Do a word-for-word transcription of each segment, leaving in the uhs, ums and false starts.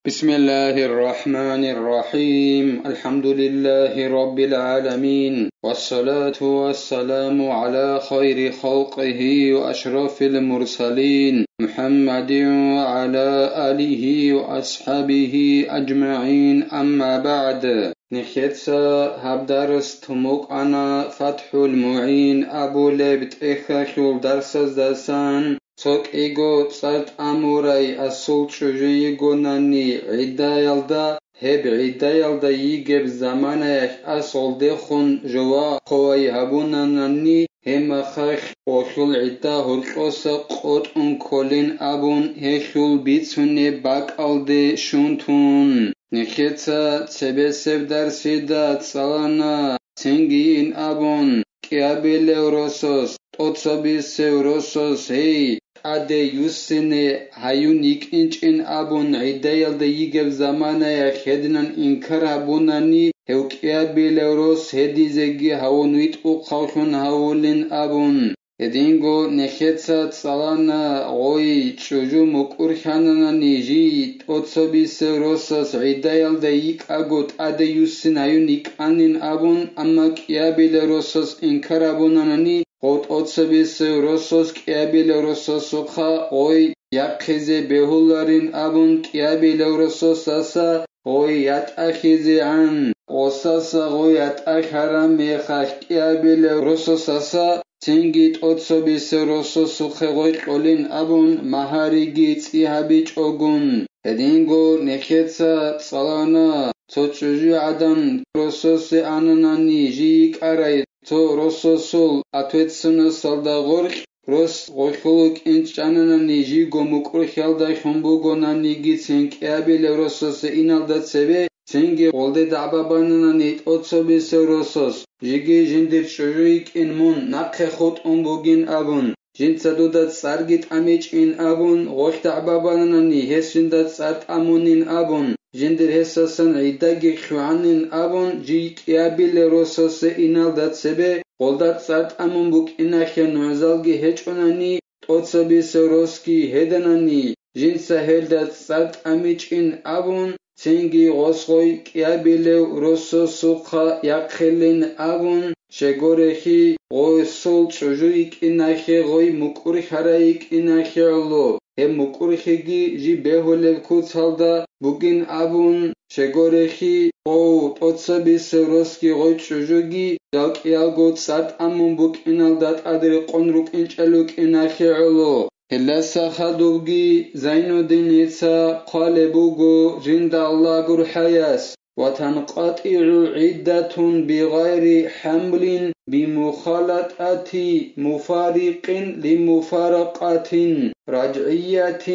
بسم الله الرحمن الرحيم. الحمد لله رب العالمين. والصلاة والسلام على خير خلقه وأشرف المرسلين محمد وعلى آله وأصحابه أجمعين. أما بعد. Нехеца гьаб дарс тумукъана ФатхӀул МугӀин абулеб тӀехьалъул дарсаздасан. Цо кӀиго цӀар тӀамурай асул чӀужу йигонани гӀиддаялда, гьеб гӀиддаялда йигеб заманаялъ асулдехун жова хъовай гьабунанани, гьеб мехалъ гъолъул гӀидда гьоркьоса къотӀун кколин абун гьелъул бицунеб бакӀалде щун тун. Нехеца цебесеб дарсида цӀалана, цинги ин абун, кӀиабилев росас, тӀоцабисев росас, гьей, тӀаде юссине гьаюн йикӀинчӀин абун гӀиддаялда йигеб заманаялъ гьединан инкар гьабунани, гьев кӀиабилев рос гьедизеги гьавун витӀухъавлъун гьавулин абун. Гьединго нехеца цӀалана, гъой, чӀужу мукӀурлъананани жий тӀоцабисев росас гӀиддаялда йикӀаго тӀаде юссин гьаюн йикӀанин абун, амма кӀиабилев росас инкар гьабунанани, гъо тӀоцабисев росас кӀиабилев росасухъа гъой яхъизе бегьуларин абун, кӀиабилев росасдаса гъой ятӀахьизегӀан, гъосаса гъой ятӀахьараб мехалъ кӀиабилев росасдаса цинги тӀоцабисев росасухъе гъой кьолин абун, магьариги цӀи гьабичӀогун. Гьединго нехеца цӀалана, цо чӀужугӀадан росасе ананани жий йикӀарай цо росасул ответственносталда гъоркь, рос гъолъул вукӀинчӀананани жийго мукӀурлъиялдалъун бугонаниги, цин кӀиабилев росасе иналда цебе, цинги гъолде дагӀба бананани тӀоцабисев росас, жиги жиндир чӀужу йикӀин мун нахъе хутӀун бугин абун, жинца дуда цӀарги тӀамичӀин абун, гъолъ дагӀба бананани гьес жинда цӀар тӀамунин абун, жиндир гьесасан гӀиддаги лъугӀанин абун, жий кӀиабилев росасе иналда цебе, гъолда цӀар тӀамун букӀиналъе нугӀзалги гьечӀонани, тӀоцабисев росги гьеданани, жинца гьелда цӀар тӀамичӀин абун, цинги гъос гъой кӀиабилев росасухъа яхъилин абун, щегорехи, гъосул чӀужу йикӀиналъе гъой мукӀурлъарай йикӀиналъе гӀоло, гьеб мукӀурлъиги жиб бегьулеб куцалда бугин абун, щегорехи, гъов тӀоцабисев росги гъой чӀужуги жал кӀиялго цӀар тӀамун букӀиналда тӀадрекъон рукӀинчӀел рукӀиналъе гӀоло. Гьелдаса хадубги Зайнуддиница хъвалеб буго жинда Аллагь гурхӀаяс: وتنقطع عدة بغير حمل بمخالطة مفارق لمفارقة رجعية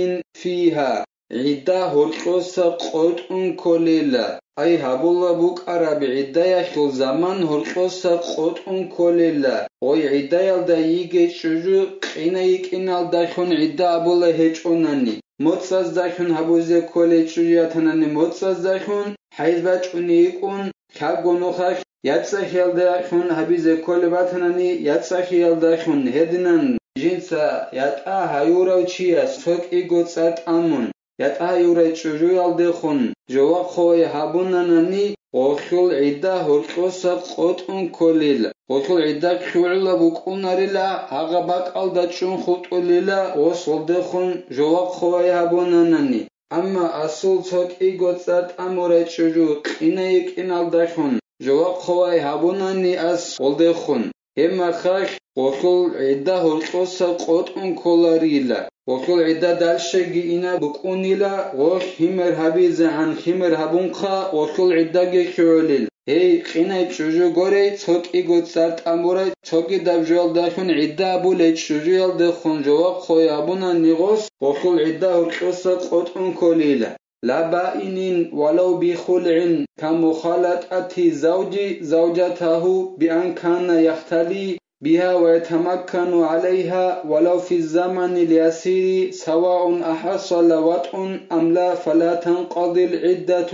فيها. ГӀидда гьоркьоса къотӀун кколила. Ай гьабула букӀараб гӀиддаялъул заман гьоркьоса къотӀун кколила. Гъой гӀиддаялда йигей чӀужу къина йикӀиналдалъун гӀидда абула гьечӀонани, моцӀаздалъун гьабузе кколей чӀужу ятанани моцӀаздалъун, хӀайз бачӀуней йикӀун, лъабго нухалъ яцӀцӀалъиялдалъун гьабизе кколеб батанани яцӀцӀалъиялдалъун, гьединан жинца ятӀа гьаюрав чияс цо кӀиго цӀар тӀамун, ятӀа гьаюрай чӀужуялдехун жаваб хъвай гьабунанани, гъолъул гӀидда гьоркьоса къотӀун кколила, гъолъул гӀидда лъугӀулаб букӀунарила, гьагъа бакӀалда чӀун хутӀулила, гъос гъолдехун жаваб хъвай гьабунанани. Амма асул цо кӀиго цӀар тӀамурай чӀужу къина йикӀиналдалъун жаваб хъвай гьабунани ас гъолдехун, гьеб мехалъ гъолъул гӀидда гьоркьоса къотӀун кколарила. Гъолъул гӀидда дальшеги инаб букӀунила, гъолъ гьимер гьабизегӀан гьимер гьабунха гъолъул гӀиддаги лъугӀулел. Гьей, къинай чӀужу горей, цо кӀиго цӀар тӀамурай, цогидаб жоялдалъун гӀидда абулей чӀужуялдехун жаваб хъвай гьабунани гъос, гъолъул гӀидда гьоркьоса къотӀун кколила. لا بائن ولو بخلع كمخالطة زوج زوجته بأن كان يختلي بها ويتمكن عليها ولو في الزمن اليسير سواء أحصل وطئ أم لا فلا تنقضي العدة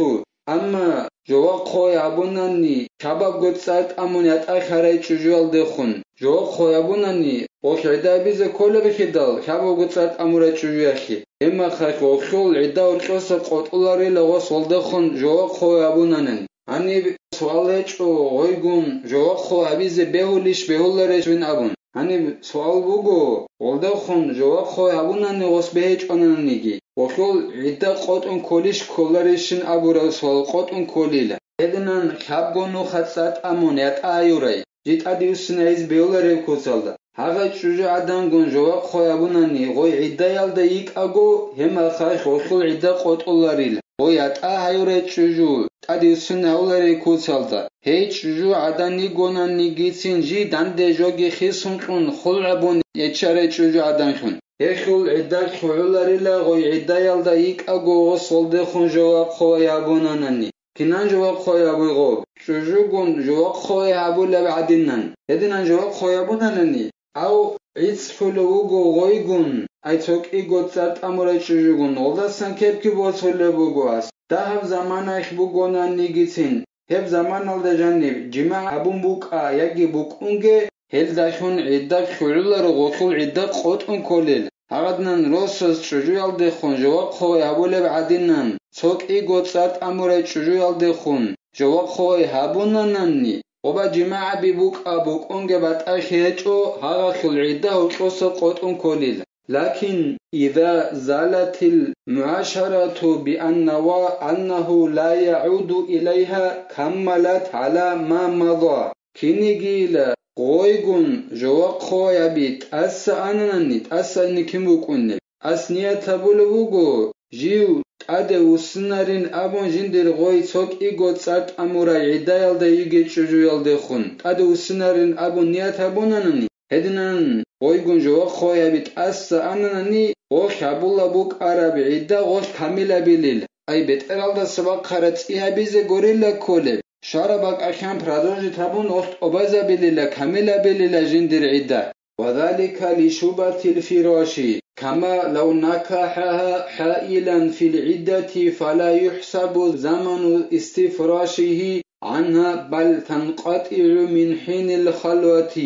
Амма жовахъ хъой гьабунани, хабабго цӀар тӀамун ятӀа хьарай чӀужуялдехун, жовахъ хъой гьабунани, гъолъ гӀидда гьабизе кколеб бихьидал, хабабго цӀар тӀамурай чӀужуялъе, гьеб мехалъ гъолъул гӀидда гьоркьоса къотӀуларила гъос гъолдехун жовахъ хъой гьабунанани. Гьаниб суал гьечӀо, гъойгун жовахъ хъой гьабизе бегьулищ бегьуларищ вин абун. Гьаниб суал буго, гъолдехун жовахъ хъой гьабунани гъос бегьичӀонаниги, гъолъул гӀидда къотӀун кколищ кколарищин абураб суал къотӀун кколила. Гьединан лъабго нуха цӀар тӀамун ятӀа гьаюрай, жи тӀадвуссинайиз бегьулареб куцалда. Гьагъай чӀужугӀадангун жовахъ хъой гьабунани гъой гӀиддаялда йикӀаго, гьеб мехалъ гъолъул гӀидда къотӀуларила. Гъой ятӀа гьаюрай чӀужу, тӀадвуссин гьавуларей куцалда. Гьей чӀужугӀадан йигонанигицин жи данде жоги хисун кьун хул гьабун ячарай чӀужугӀаданлъун. Гьелъул гӀидда лъугӀуларила гъой гӀиддаялда йикӀаго гъос гъолдехун жовахъ хъой гьабунанани. Кинан жовахъ хъой гьабуй гъоб? ЧӀужугун жовахъ хъой гьабулеб гӀадинан. Гьединан жовахъ хъой гьабунанани, ав гӀицӀлъулев вуго гъойгун, ай цо кӀиго цӀар тӀамурай чӀужугун, гъолдасан кепги боцулеб буго ас. Дагьаб заманаялъ бугонанигицин, гьеб заманалда жаниб жимагӀ гьабун букӀа яги букӀунге, гьелдалъун гӀидда лъугӀуларо гъолъул гӀидда къотӀун кколел. Гьагъадинан росас чӀужуялдехун жовахъ хъой гьабулеб гӀадинан, цо кӀиго цӀар тӀамурай чӀужуялдехун жовахъ хъой гьабунанани, гъоба жимагӀаби букӀа букӀунге батӀалъи гьечӀо, гьагъалъул гӀидда гьоркьоса къотӀун кколил. Лакин иза залатил мугӀашарату бианнава аннагьу ла ягӀуду илайгьа каммалат гӀала ма мада. Кинигийила гъойгун жовахъ хъой гьаби тӀаса ананани, тӀаса никин букӀунеб. Ас ният гьабулеб буго, жив тӀаде вуссинарин абун жиндир гъой цо кӀиго цӀар тӀамурай гӀиддаялда йигей чӀужуялдехун тӀаде вуссинарин абун ният гьабунанани, гьединан гъойгун жовахъ хъой гьаби тӀаса ананани, гъолъ гьабула букӀараб гӀидда гъолъ камилабилил. Ай бетӀералдаса бахъараб цӀи гьабизе гурила кколеб, шараб бакӀалъан продолжить гьабун гъолъ тӀобазабилила, камилабилила жиндир гӀидда. وذلك لشبهة الفراش، كما لو نكحها حائلا في العدة فلا يحسب زمن استفراشه عنها بل تنقطع من حين الخلوة.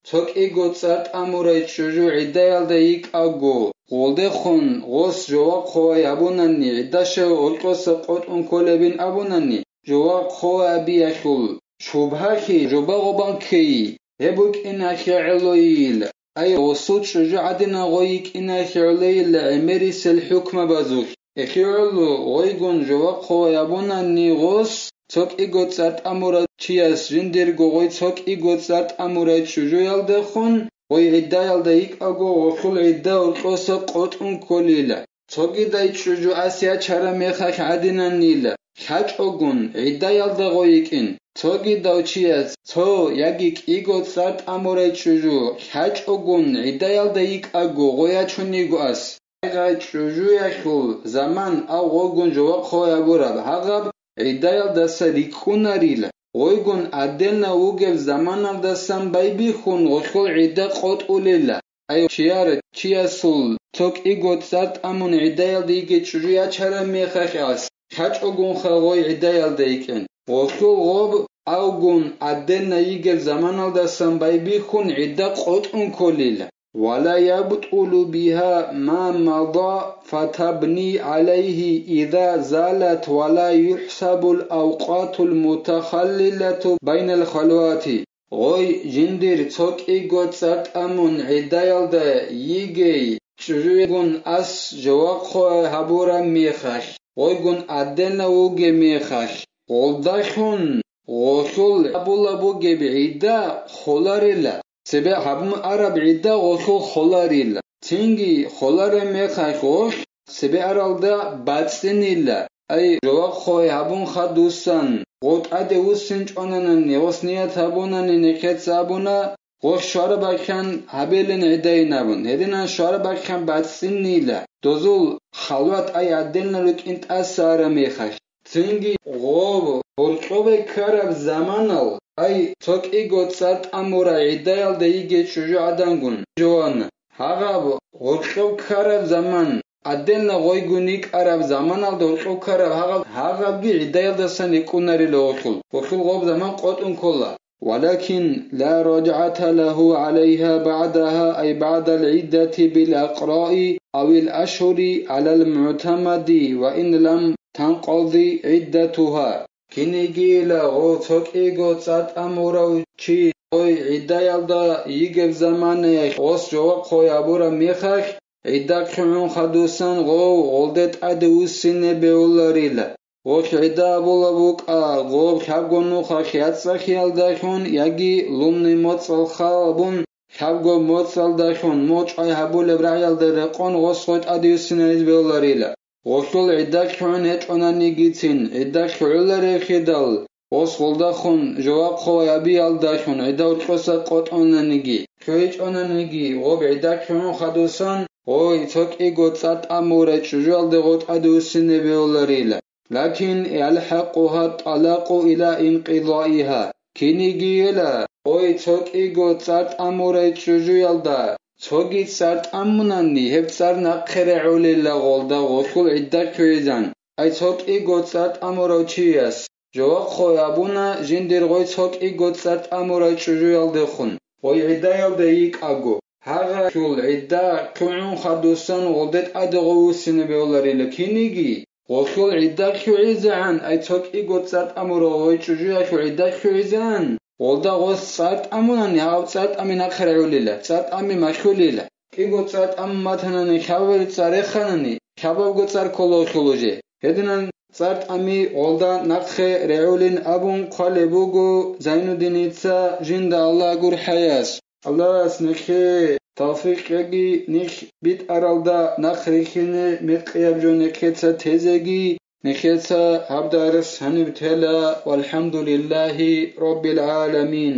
Цо кӀиго цӀар тӀамурай чӀужу гӀиддаялда йикӀаго, гъолдехун гъос жовахъ хъой гьабунани, гӀидда щай гьоркьоса къотӀун кколебин абунани, жовахъ хъой гьабиялъул шубгьалъи жоба гъобан ккей, гьеб букӀиналъе гӀолойил, ай гъосул чӀужу гӀадинан гъой йикӀиналъе гӀолейил гӀемерисел хӀукмабазулъ. Эхиолу гъойгун жовахъ хъой гьабунани гъос, цо кӀиго цӀар тӀамурав чияс жиндирго гъой цо кӀиго цӀар тӀамурай чӀужуялдехун, гъой гӀиддаялда йикӀаго гъолъул гӀидда гьоркьоса къотӀун кколила. Цогидай чӀужу ас ячараб мехалъ гӀадинанила, лъачӀогун гӀиддаялда гъой йикӀин. Цогидав чияс цо яги кӀиго цӀар тӀамурай чӀужу лъачӀогун гӀиддаялда йикӀаго гъой ячун йиго ас. Гьагъай чӀужуялъул заман ав гъойгун жовахъ хъой гьабураб гьагъаб гӀиддаялдаса рикӀкӀунарила, гъойгун гӀаденав вугеб заманалдасан байбихьун гъолъул гӀидда къотӀулила. Ай чияр чиясул цо кӀиго цӀар тӀамун гӀиддаялда йигей чӀужу ячараб мехалъ ас, лъачӀогунха гъой гӀиддаялда йикӀин. Гъолъул гъоб авгун гӀаденав йигеб заманалдасан байбихьун гӀидда къотӀун кколила. ولا يبطل بها ما مضى فتبني عليه إذا زالت ولا يحسب الأوقات المتخللة بين الخلوات. Гъой жиндир цо кӀиго цӀар тӀамун гӀиддаялда йигей чӀужуйгун ас жовахъ хъой гьабураб мехалъ, гъойгун гӀаденав вугеб мехалъ, гъолдалъун гъолъул гьабулаб бугеб гӀидда холарила. Цебе гьабун араб гӀидда гъолъул холарила. Цинги холараб мехалъ гъолъ цебе аралда бацӀцӀинила. Ай, жовахъ хъой гьабун хадусан, гъо тӀаде вуссинчӀонанани, гъос ният гьабунани, нехеца абуна, гъо щвараб бакьан гьабилин гӀидайин абун, гьединан щвараб бакьан бацӀцӀинила, дозул халват ай гӀаденал рукӀин тӀаса араб мехалъ. Цинги гъоб гьоркьобе ккараб заманал, ай, цо кӀиго цӀар тӀамурай гӀиддаялда йигей чӀужугӀадангун жована. Гьагъаб гьоркьоб ккараб заман, Аденна гъойгун йикӀараб заманалда гьоркьов ккараб гьагъаб, гьагъабги гӀиддаялдасан йикӀунарила гъолъул, гъолъул гъоб заман къотӀун ккола. ولكن لا رجعة له عليها بعدها، أي بعد العدة بالأقراء أو الأشهر على المعتمد، وإن لم تنقض عدتها. Кинигийила гъов цо кӀиго цӀар тӀамурав чи гъой гӀиддаялда йигеб заманаялъ гъос жаваб хъой абураб мехалъ, гӀидда ккигӀун хадусан гъов гъолде тӀаде вуссине бегьуларила. Гъолъ гӀидда абулаб букӀа гъоб лъабго нухалъ яцӀцӀалъиялдалъун яги лумни моцӀал хал абун лъабго моцӀалдалъун мочӀай гьабулеб рагӀиялда рекъон гъос гъой тӀаде вуссинаризе бегьуларила. Гъолъул гӀидда ккигӀун гьечӀонанигицин, гӀидда ккигӀуларевхидал, гъос гъолдахун жаваб хъовай абиялдалъун гӀидда гьоркьоса къотӀонаниги, ккигьичӀонаниги, гъоб гӀидда ккигӀун хадусан, гъой цо кӀиго цӀар тӀамурай чӀужуялде гъой тӀаде вуссине бегьуларила. لكن يلحقها الطلاق إلى انقضائها. Кинигийила, гъой цо кӀиго цӀар тӀамурай чӀужуялда, цоги цӀар тӀамунани, гьеб цӀар нахъе регӀулила гъолда гъолъул гӀидда ккигӀизан. Ай цо кӀиго цӀар тӀамурав чияс жаваб хъой абуна жиндир гъой цо кӀиго цӀар тӀамурай чӀужуялдехун, гъой гӀиддаялда йикӀаго. Гьагъалъул гӀидда ккигӀун хадусан гъолде тӀаде гъов вуссине бегьуларила киниги, гъолъул гӀидда ккигӀизегӀан, ай цо кӀиго цӀар тӀамурав гъой чӀужуялъул гӀидда ккигӀизегӀан, гъолда гъос цӀар тӀамунани, гьав цӀар тӀами нахъе регӀулила, цӀар тӀами малъулила. КӀиго цӀар тӀамун батанани, лъабабил цӀар реханани, лъабабго цӀар ккола гъолъул уже. Гьединан цӀар тӀами гъолда нахъе регӀулин абун хъвалеб буго Зайнуддиница жинда Аллагь гурхӀаяс. Аллагьас нехее тавфикъ кьеги нилъ битӀаралда нахъ рихьине, мекъияб жо нехеца тезеги, нехеца гьаб дарс гьаниб тела, валхӀамдулиллагьи раббил гӀаламин.